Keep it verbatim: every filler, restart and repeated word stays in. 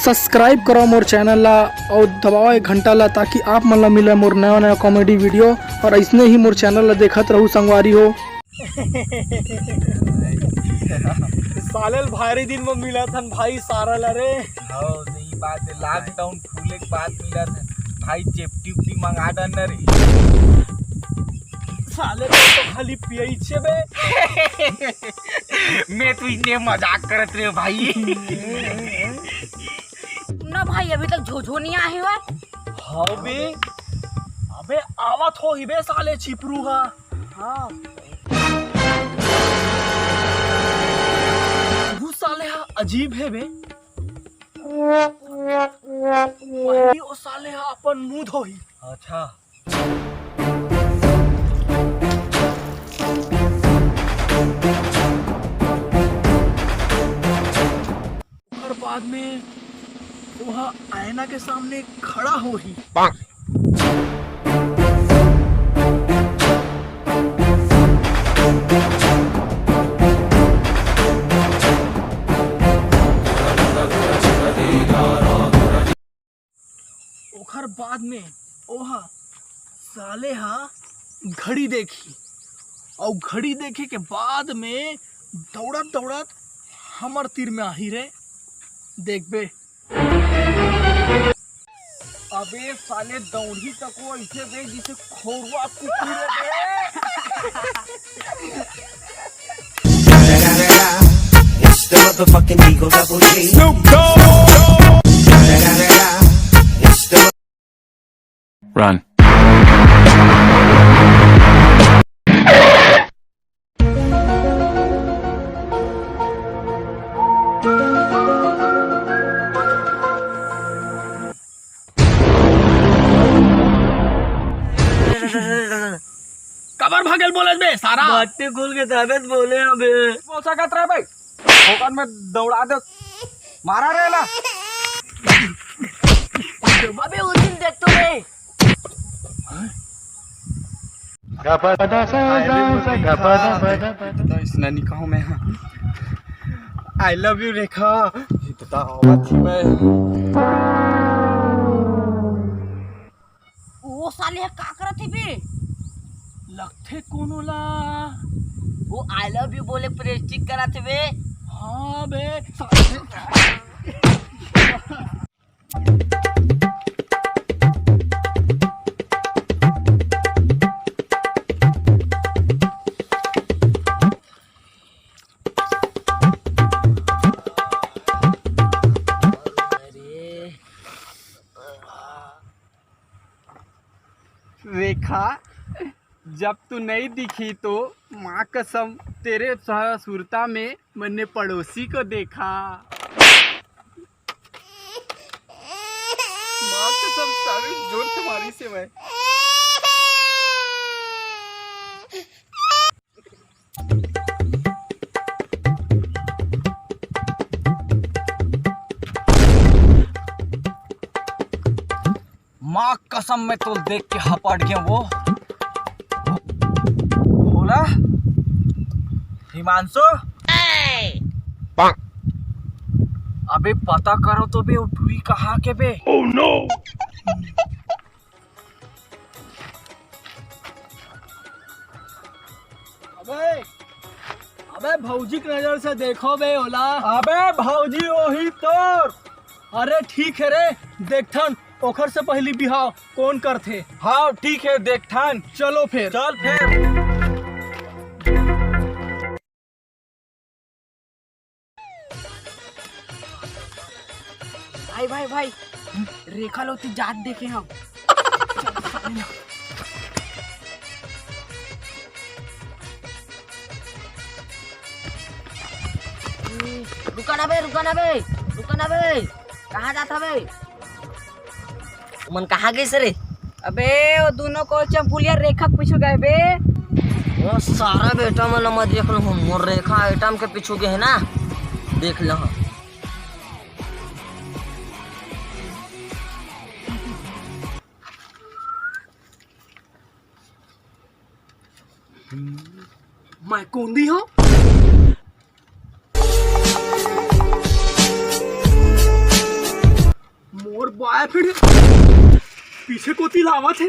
Subscribe करो मोर channel ला और दबाओ ये घंटा ला, ताकि आप मन ला मिले मोर नया नया कॉमेडी वीडियो। और ऐसने ही मोर चैनल ला देखत रहू संगवारी हो। साले ल भारी दिन में मिला थन भाई सारा ला रे। हाँ, सही बात है। लॉकडाउन खुले के बाद मिला थन भाई, चेपटी उपटी मंगा डन न रे। साले को तो खाली पियई छे बे। मैं तो इतने मजाक करत रहे भाई। ना भाई, अभी तक झोझो नहीं आए हुए। हाँ बे, अबे आवत हो ही बे साले छिपरू हा। हाँ। वो साले हा अजीब है बे। वही ओ साले हा अपन मुंह धोही। अच्छा। ओकर बाद में वह आईना के सामने खड़ा होही। ओखर बाद में ओहा साले हा घड़ी देखही, अउ घड़ी देखे के बाद में दौड़त दौड़त हमर तीर में आही रे, देखबे। अबे साले दौड़ही तको ऐसे बे जिसे खोरुआ कुकुर है बे। It's the motherfucking Eagle Double G. Snoop Dogg. It's the Run. काबर भागेल बोलत बे सारा? बातें खुल के तबे त बोले अबे। बोल सकत रहे भाई, फोकट में दौड़ा दे, मारा रे ला। अबे उस दिन देख तो रे। तो इसने नहीं कहूँ मैं। I love you रेखा। ये तो आवत ही मैं। ओ साले ह का करत हे बे? लगथे कोनो ला। वो I love you बोले प्रेस्टिक करत हे बे। हाँ बे। रेखा, जब तू नहीं दिखी तो माँ कसम तेरे सारा सुरता में मैंने पड़ोसी को देखा। माँ कसम साले जोर से मारी से मैं। माँ कसम मैं तो देख के हपट गया वो। बोला हिमांशु। अबे पता करो तो बे, वो टूरी कहाँ के बे? Oh no! अबे, अबे भौजी के नजर से देखो बे ओला। अबे भौजी वही तोर। अरे ठीक है रे, देखथन ओखर से पहली बिहाव कौन करथे। हाँ ठीक है, देखथन। चलो फिर। चल फिर। भाई भाई भाई, रेखा ला ओती जात देखे हंव। रुका ना बे, रुका ना बे, रुका ना बे, कहाँ जात हवे? तुमन कहाँ गइस रे? अबे, वो दोनों को चंपुलिया रेखा के पीछू गए बे। वो सारा बेटा मन ला मत देख लो, मोर रेखा आइटम के पीछू गए है ना, देख लो। मैं कौन दी हूँ? बॉयफ्रेंड पीछे कोती लावत हे।